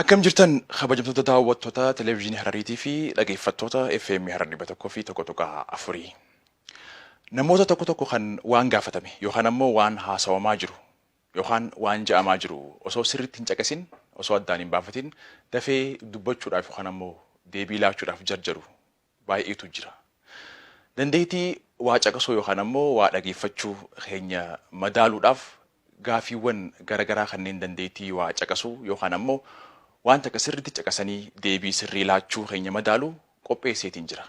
Akkam jirtan kabajamtoota daawwattoota Televezyiinii Harariitii fi dhageeffattoota FM Harar 101.4. Namoota tokko tokko kan waan gaafatame yookaan ammoo waan haasawamaa jiru yookaan waan ja'amaa jiru osoo sirriitti hin caqasin, osoo addaan hin baafatin dafee dubbachuudhaaf yookaan ammoo deebii laachuudhaaf jarjaru baay'eetu jira. Dandeettii waa caqasuu yookaan ammoo waa dhageeffachuu keenya madaaluudhaaf gaafiiwwan gara garaa kanneen dandeettii waa caqasuu yookaan ammoo waan takka sirriitti caqasanii deebii sirrii laachuu keenya madaalu qopheesseetiin jira.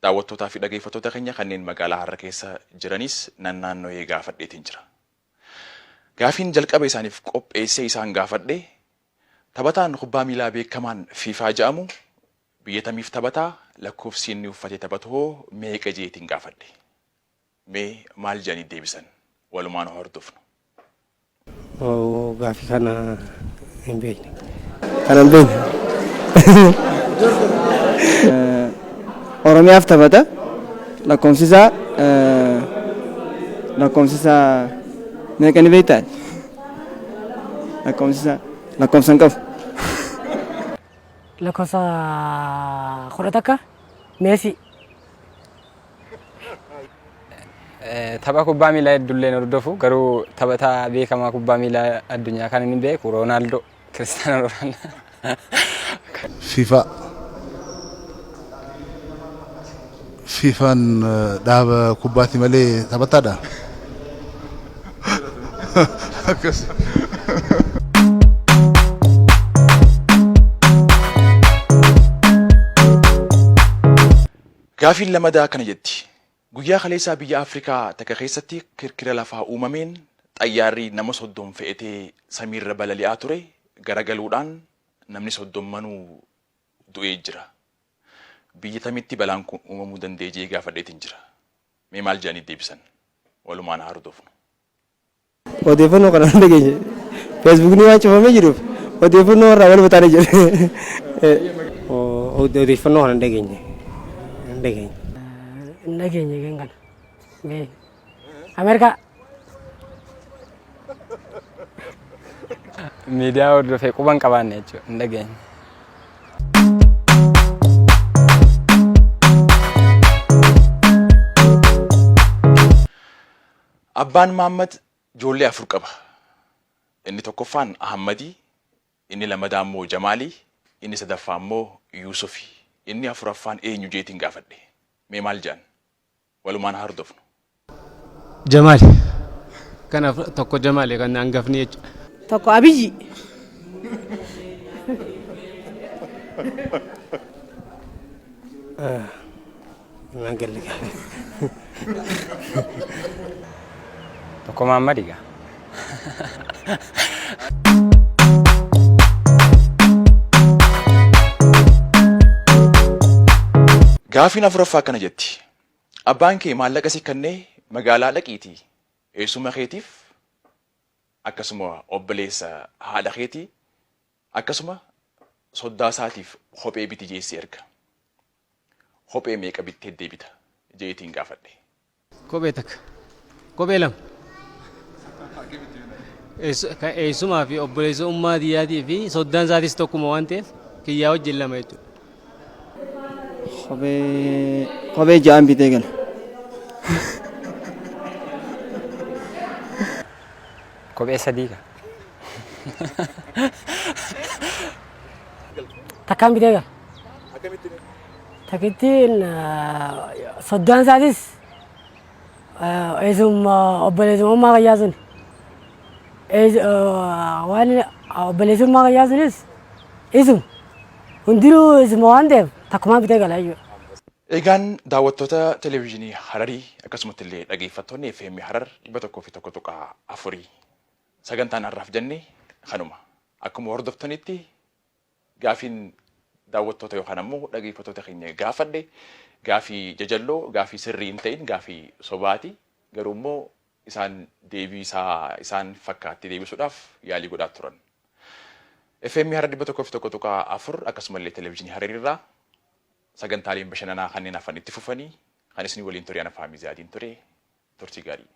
Daawwattootaa fi dhageeffattoota keenya kanneen magaalaa Harar keessa jiraniis nan naannoyee gaafadheetiin jira. Gaafiin jalqaba isaaniif qopheessee isaan gaafadhe, taphataan kubbaa miilaa beekamaan FIFA ja'amu biyya tamiif taphataa, lakkoofsi inni uffatee taphatu hoo meeqa je'eetiin gaafadhe. Mee maal je'anii deebisan? Walumaan haa hordofnu. Gaaffii kana hin beekne. Kana hin beekne. Oromiyaaf taphata. Lakkoofsi isaa lakkoofsi isaa meeqa ni beektaa? Lakkoofsi isaa lakkoofsa hin qabu. Lakkoofsa 11 Meesii. Tapha kubbaa miilaa hedduullee hin hordofu garuu taphataa beekamaa kubbaa miilaa addunyaa kan inni beeku Roonaaldoo Kiristaanoo Roonaaldoo. Fifa. Fifaan dhaaba kubbaati malee taphataadha. Akkas. Gaafiin lamadaa akkana jetti. Guyyaa kaleessaa biyya Afrikaa takka keessatti kirkira lafaa uumameen xayyaarri nama 30 fe'etee samiirra balali'aa ture garagaluudhaan namni soddommanuu du'ee jira. Biyya tamitti balaan kun uumamuu danda'e je'ee gaafadheetiin jira. Mee maal je'anii deebisan? Walumaan haa hordofnu. Odeeffannoo kana hin dhageenye. Feesbuukni waan cufamee jiruuf odeeffannoo irraa wal bataanee jira. Odeeffannoo kana hin dhageenye. Hin dhageenye. Hin dhageenye kan kana. Mee. Ameerikaa. Miidiyaa hordofee quba hin qabaanne jechuudha hin dhageenye. Abbaan Mahaammad ijoollee 4 qaba. Inni tokkoffaan Ahammadi, inni lamadaa immoo Jamaali, inni sadaffaa immoo Yuusufi. Inni afuraffaan eenyu jeetiin gaafadhe. Mee maal je'an? Walumaan haa hordofnu. Jamaali. Kanaaf tokko Jamaali kan hangafni jechuudha. Tokko Abiyyi. Naan galle gaaffii. Tokko Maammadi gaa. Gaafiin afuraffaa akkana jetti. Abbaan kee maallaqa si kennee magaalaa dhaqiitii eessuma keetiif akkasuma obboleessa haadha keetii akkasuma soddaa isaatiif kophee biti jee si erga. Kophee meeqa bittee deebita jeetiin gaafadhe. Kophee takka. Kophee lama. Eessumaa fi obboleessa ummaa tiyyaatii fi soddaan isaatis tokkuma waan ta'eef kiyyaa wajjin lama jechuudha. Kophee kophee ja'an bitee gala. Kophee sadii ka. Takkaan bitee gala. Takittiin soddaan isaatis eessuma obboleessuma ummaa kiyyaa sun. Waan obboleessummaa kiyyaa sunis isuma. Hundinuu isuma waan ta'eef takkumaan bitee gala jechuudha. Egaan daawwattoota Televizyinii Hararii akkasumatti illee dhageeffattoonni FM Harar 101.4 sagantaan har'aaf jenne kanuma. Akkuma hordoftanitti Gaafiin daawwattoota yookaan ammoo dhageeffattoota keenya gaafadhe gaafii jajalloo, gaafii sirrii hin ta'in, gaafii sobaati. Garuu immoo isaan deebii isaa isaan fakkaatti deebisuudhaaf yaalii godhaa turan. FM Harar 101.4 akkasumallee Televizyinii Hararii irraa sagantaaleen bashannanaa kanneen hafan itti fufanii kan isin waliin ture ana Faamii Ziyaadiin ture. Turtii gaarii.